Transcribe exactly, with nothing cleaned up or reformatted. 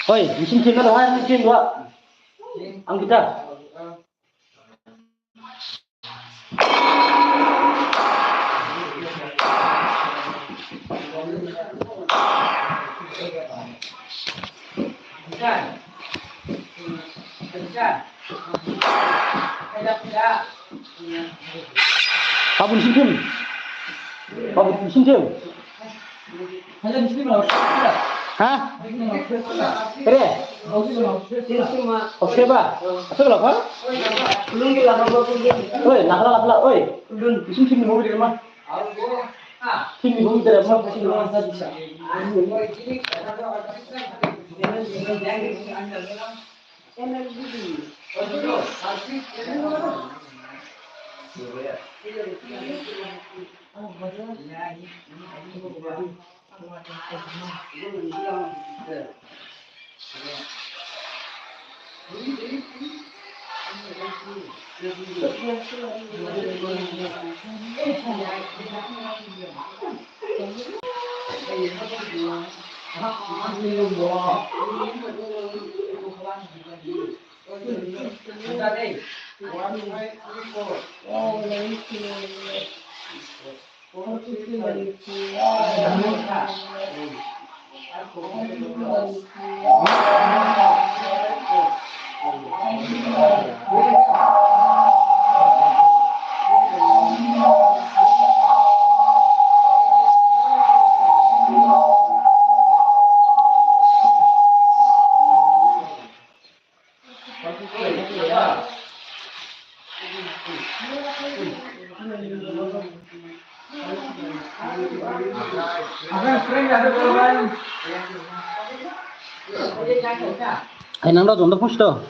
Oi, nisi ni team na dong, nisi ni team dong. Ang kita. Babun sinthim. Babun sinthim. Ha? Ere? Okseba. Okseba la kha? Oi, nakala lapla, oi. Sinthim ni movie de ma. Sinthim ni movie de ma. Ai, nang da jon da post do.